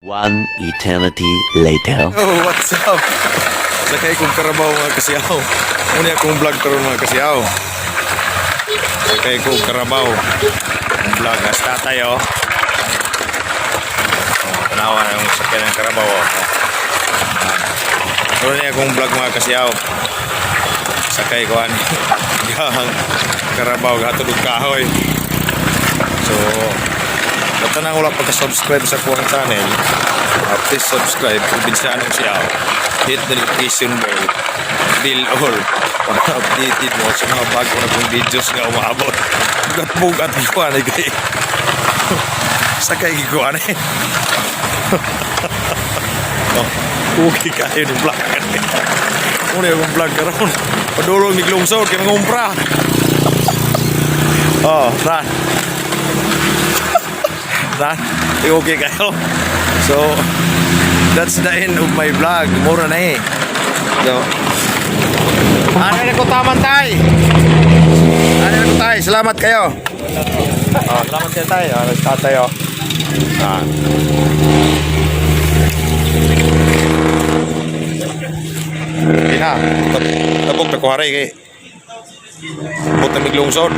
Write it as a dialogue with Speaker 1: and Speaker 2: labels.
Speaker 1: One eternity later.
Speaker 2: Oh, what's up? Sakay kong karabaw, mga kasiyaw. Muna akong vlog karon, mga kasiyaw. Sakay kong karabaw. Ang vlog as tatay oh. Oh, tanawa na yung sakay ng karabaw oh. Muna niya akong vlog, mga kasiyaw. Sakay ko ani. Yang karabaw gatod og kahoy. So, basta nang wala pagka-subscribe sa kuwang channel, please subscribe, Probinsyano Siyaw. Hit the notification bell, bell all, para updated mo sa mga bago na kong videos nga umaabot. Bugat-bugat ko ani kay. Sakay ko ani. Oh, okay kayo ni vlog ani. Muna yung vlog karon. Padulong ni Glungsod kay mangumpra. Oh, tara. Na, okay kayo. So, that's the end of my vlog. Mura na eh. So, ano na ko taman tay? Ano na ko tay? Salamat kayo. Oh, salamat kayo tay. Oh, tatay oh. Ah. Hindi na. Tabok na kuharay kay. Bot na miglungsod.